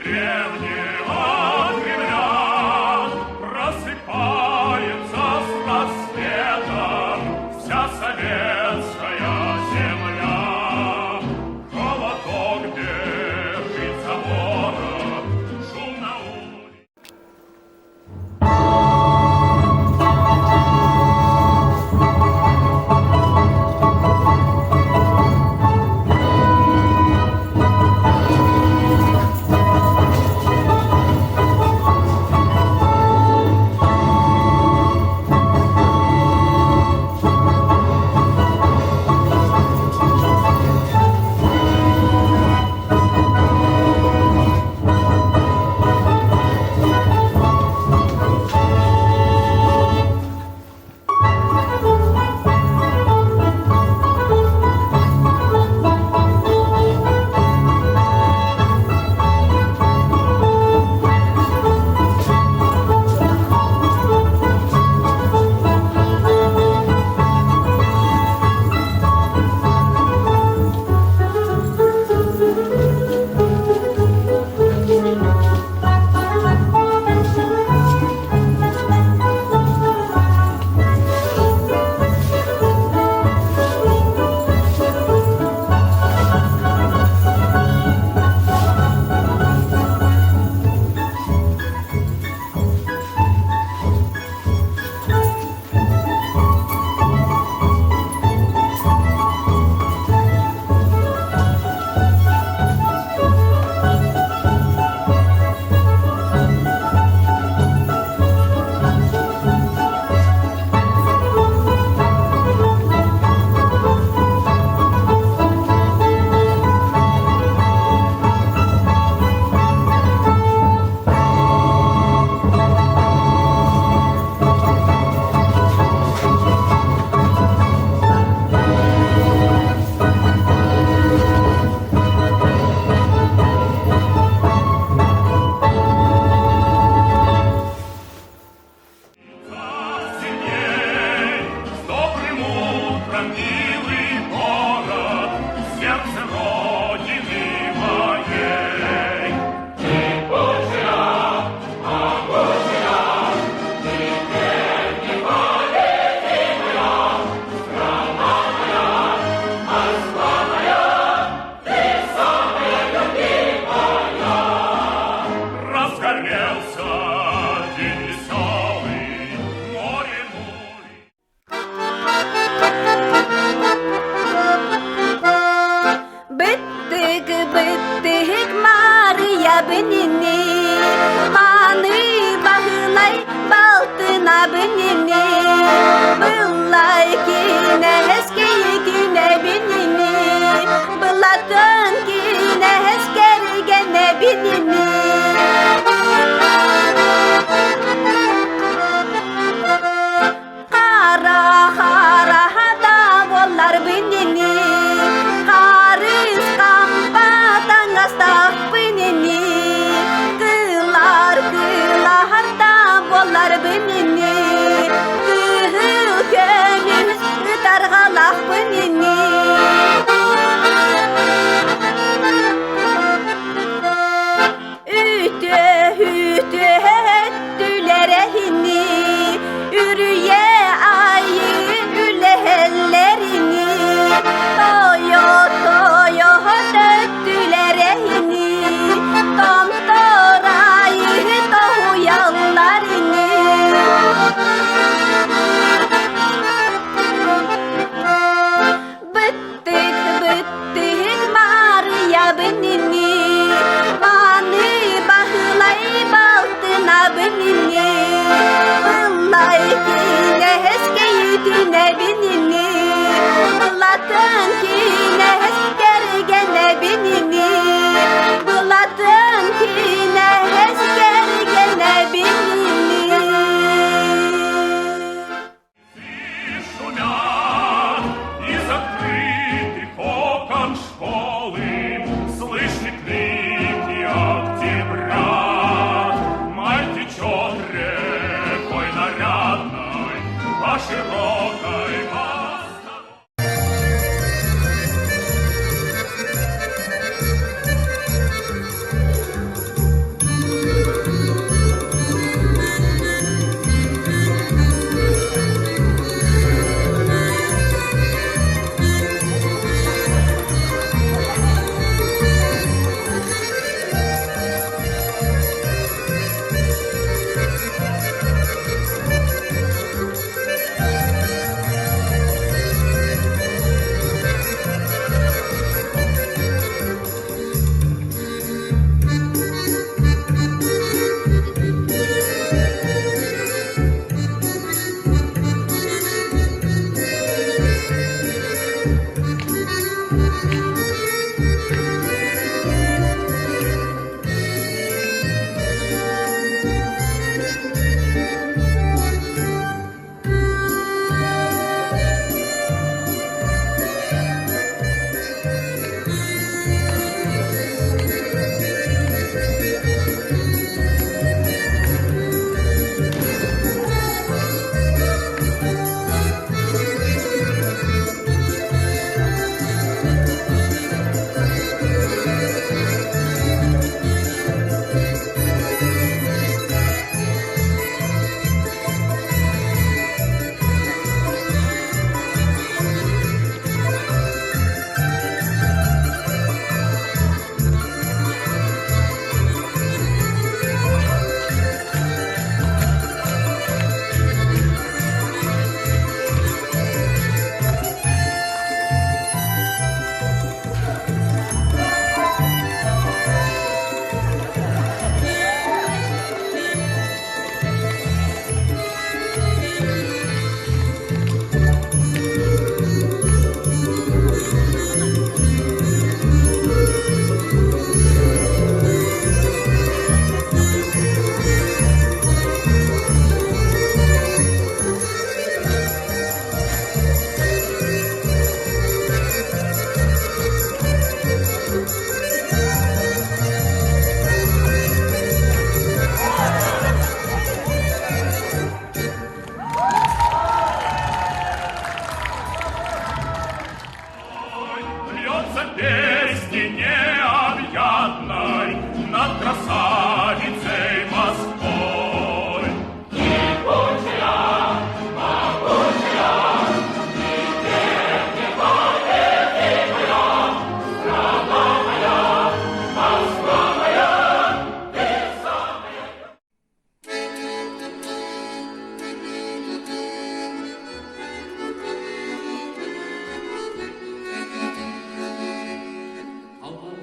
Древнего Кремля просыпается с рассветом вся советская земля. Холодок бежит забора, шум на улице. С добрым утром, милый город, сердце Родины моей. Разгорелся день веселый, море бури. Быттык, быттык Мария бинини, Маны баһылай балтына бинини, Быллай кинэс кийикинэ бинини, Былатын кинэс кэргэнэ бинини. Хара хара да буоллар бинини, Харыс хампа таҥастаахпын ини, Кылар кылаһар да буоллар бинини, Кыһыл көмүс ытарҕалаахпын ини. Үтүө үтүө өттүлэрэһини, Үрүйэ айы үлэһэллэрини, Тойо тойо төттүлэрэһини, Томтор айы тоһуйалларини. Быттык, быттык Маарыйабын ини, Мааны Баһылай балтынабын ини, Быллай кинээс кэйитинэбин ини, Былатын кинээс кэргэнэбин ини, Былатын кинээс кэргэнэбин ини. Шумят из открытых окон школы, Слышны крики октября. Май течет рекой нарядной по широкой мостовой.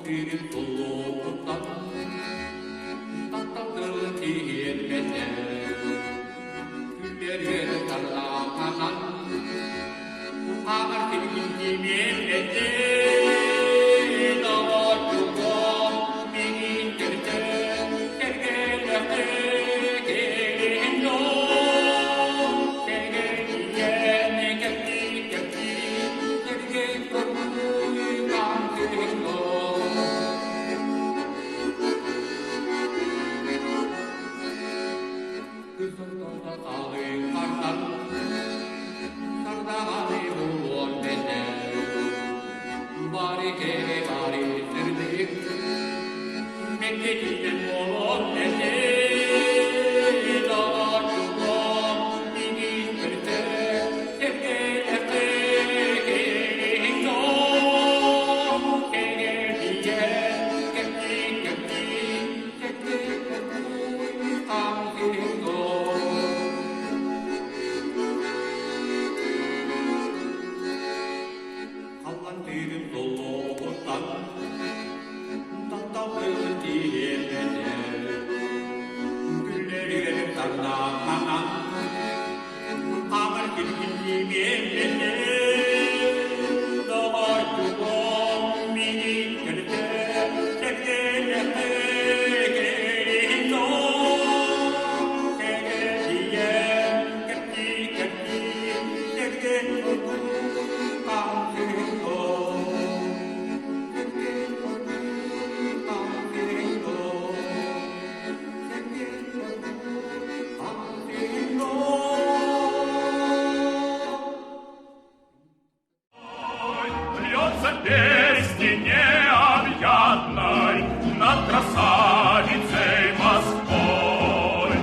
Тыырын тулуутуттан таптал тылын тиэрбэтэ, күллэргэр тарлаанан хаамар сиргин кимиэрбэтэ, доҕордьукум миигин көрсө, сэргэлэхтэ кэлин доо, сэргэлийэн кэпсии кэпсии, сэргэ көрбүй Льется песни необъятной над красавицей Москвой.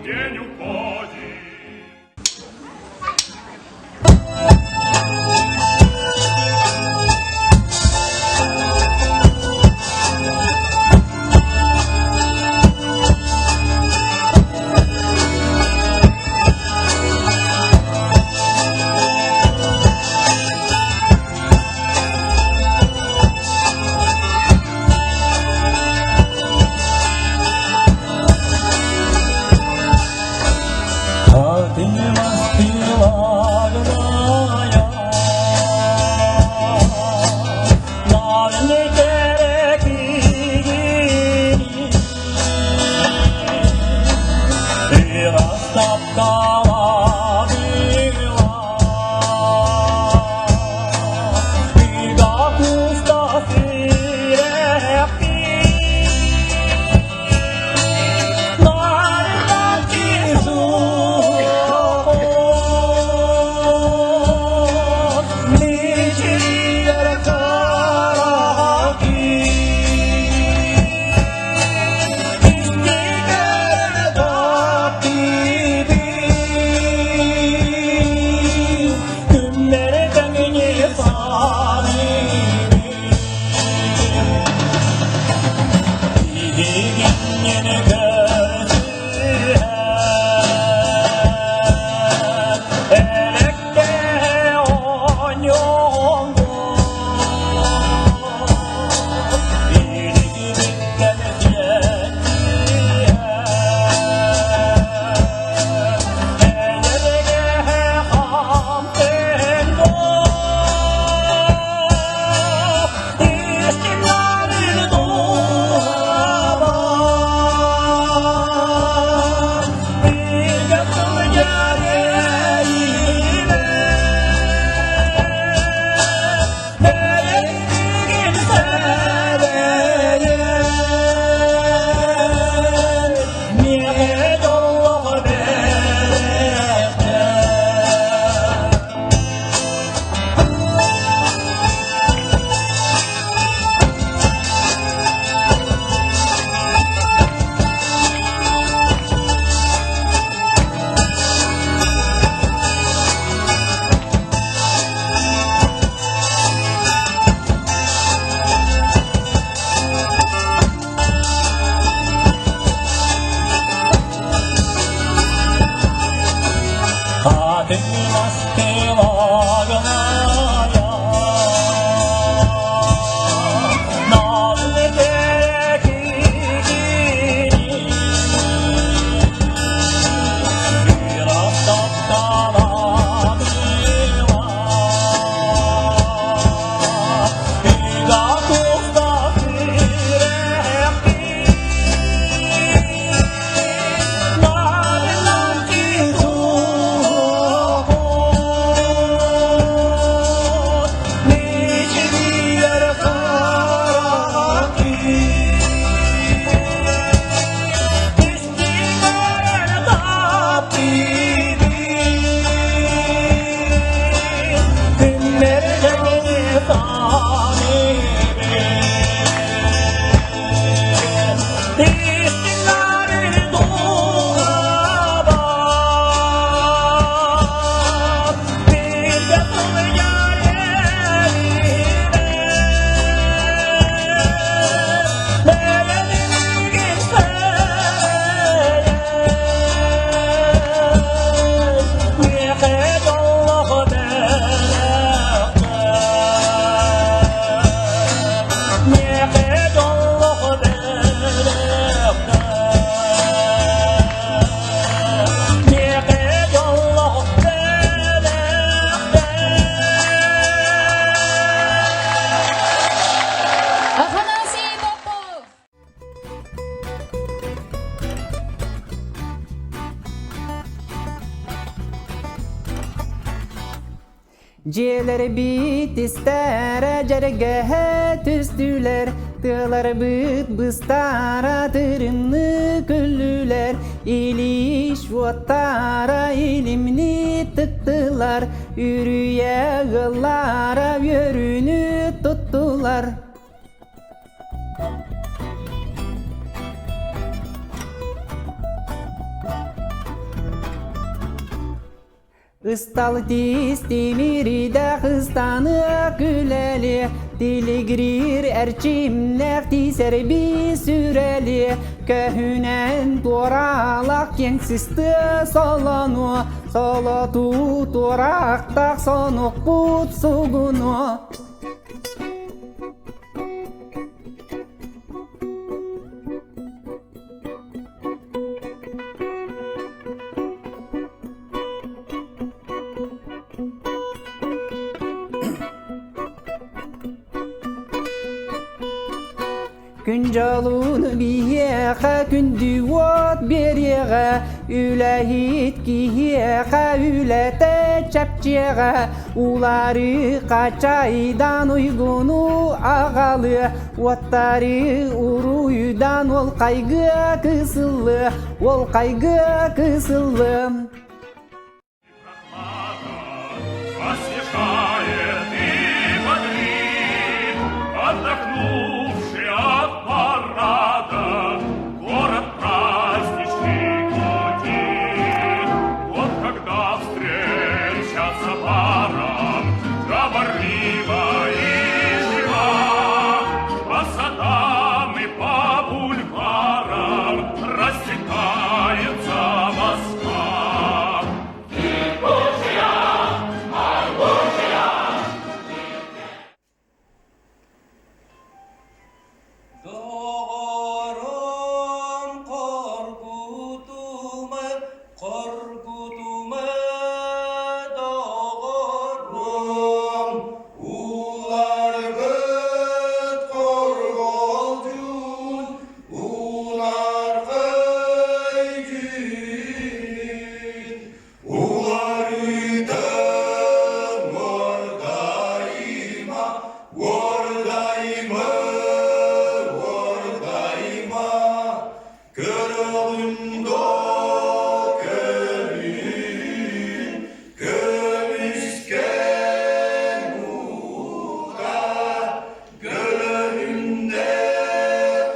День уходит. А ты воспела И растоптала мила, и до куста Дьиэлэрбит истэрэ дьэргэһэ түстүлэр, тыаларбыт быстара тырымныы күллүлэр, илииш уоттара илимни тыктылар, үрүйэ ыаллара үөрүүнү туттулар. Ыстал тиис тимиридээх ыстаныа күлэлиэ, тилигириир эрчимнээх тиисэрбии сүрэлиэ, көһүнэн туораалах киэҥ сыстыа солонуо, солотуу туораахтаах сонукпут сугунуо. Күн дьолун биһиэхэ күндү уот биэриэҕэ, үлэһит киһиэхэ үлэтэ чэпчиэҕэ, улары хачайдан уйгуну аҕалыа, уоттары уруйдан уол хайгыа кысыллыа, Уол хайгыа кысыллым. Освежает и бодрит, отдохнувший от парада, город праздничный гудит. Вот когда встречаться паром, говорлива и жива, по садам и по бульварам растекается Москва. Доҕорум хоргутума, хоргутума, доҕорум, уларгыт хорҕолдьун, Улархай дьүһүн, уларытан уордайыма, уордайыма, уордайыма, көрөҕүн доо көмүһүн, көмүскэн уута, Көлөһүннэ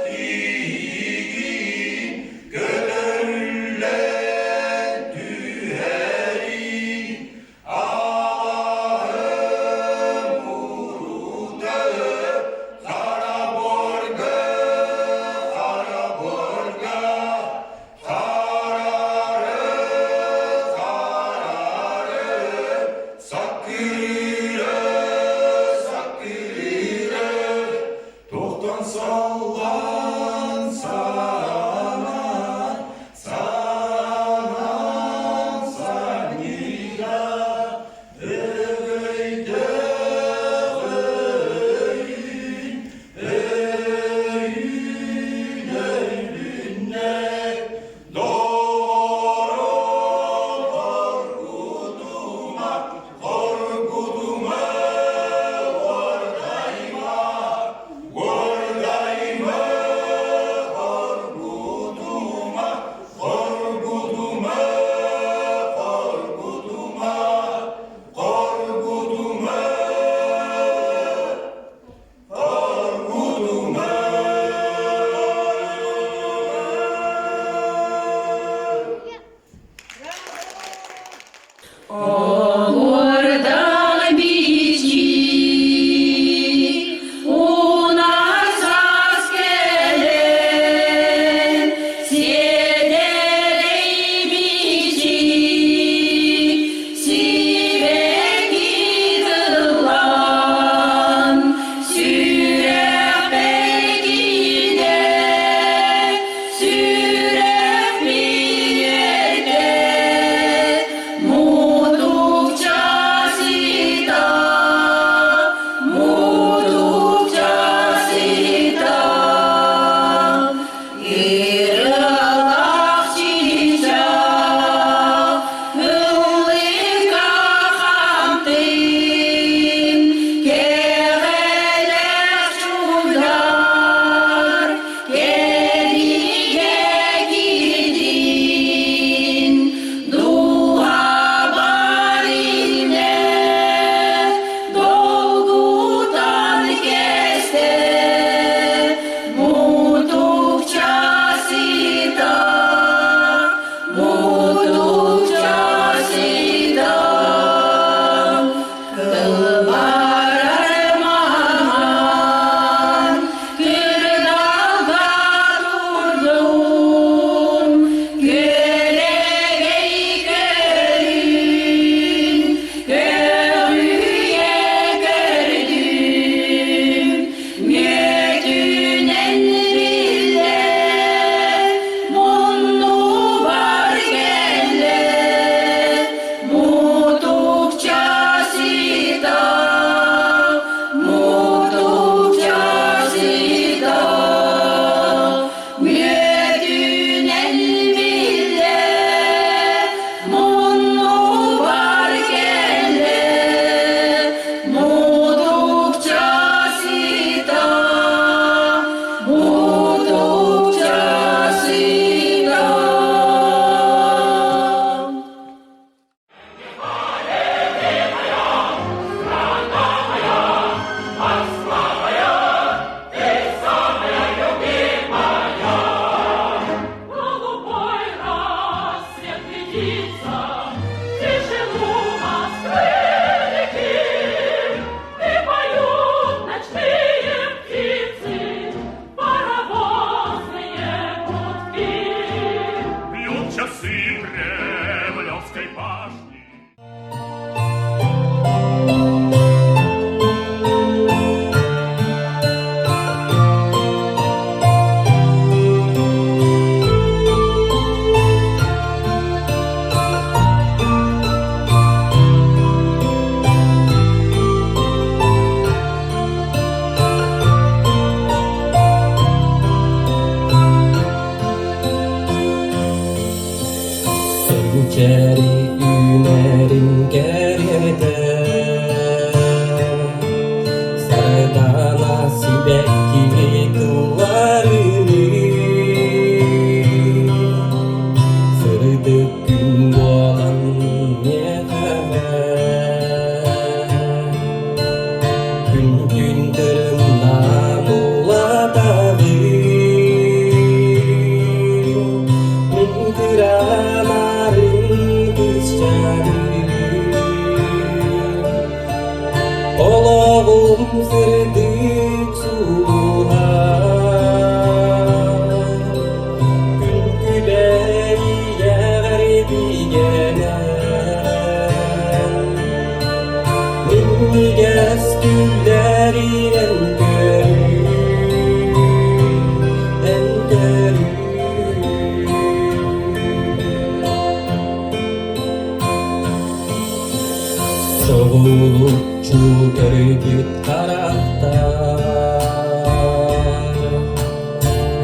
тиийигин, көтөрүллэн түһэрин, алаһым урутары хара буорга, хара буорга, харары, харары, Саккырыыра, саккырыыра, тохтон саллан саанан, саанан санньыйда, өрөгөйдөөх өйүн, өйүн өйүннэ,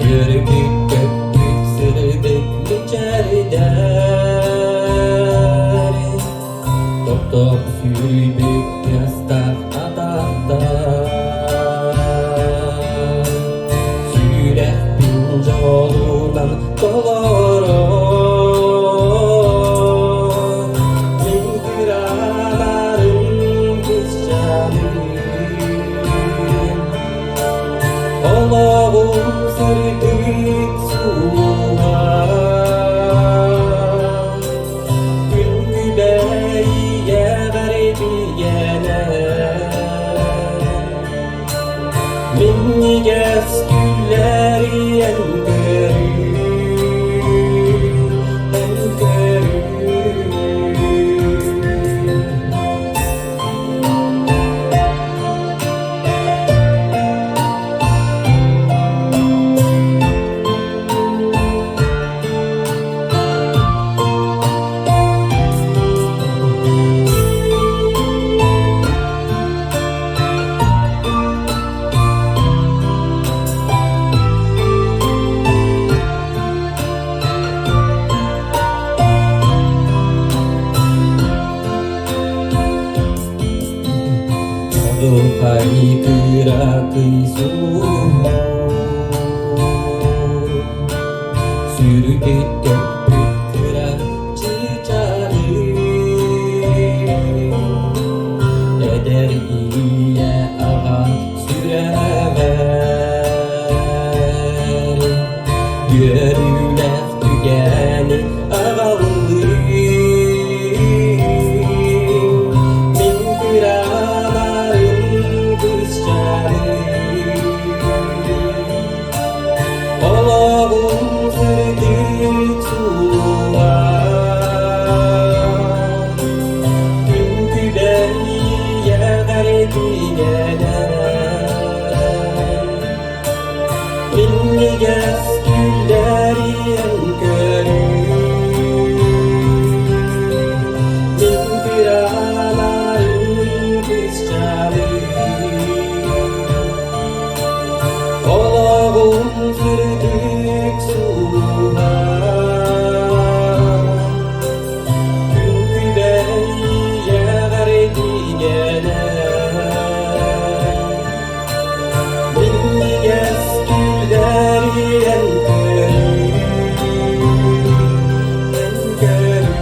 Үөрбүт-көппүт сырдык мичээрдэр, Топ-топ сүүрбүт тыастаах атахтар. Сүрэхпин дьолунан толорор, Мин кыраларым кысчаным. Олоҕум сырдык суола, Күн күбэй ийэҕэр бигэнэн, Минньигэс күллэри эн көрүүй, эн көрүүй. Одухай кыракый суоһу Сүрүкүт көппүт кыра чыычааҕы Эдэр ийэ аҕа сүрэҕэр Үөрүүлээх түгэни аҕаллыы Мин кыраларым кырсчаным Олоҕум сырдык суола Күн күбэй ийэҕэр тигэнэн Минньигэс күллэриэн көрүү Мин кыраларым кысчаным Олоҕум сырдык суола Күн күбэй ийэҕэр тигэнэн Минньигэс күллэри эн көрүүй, эн көрүүй.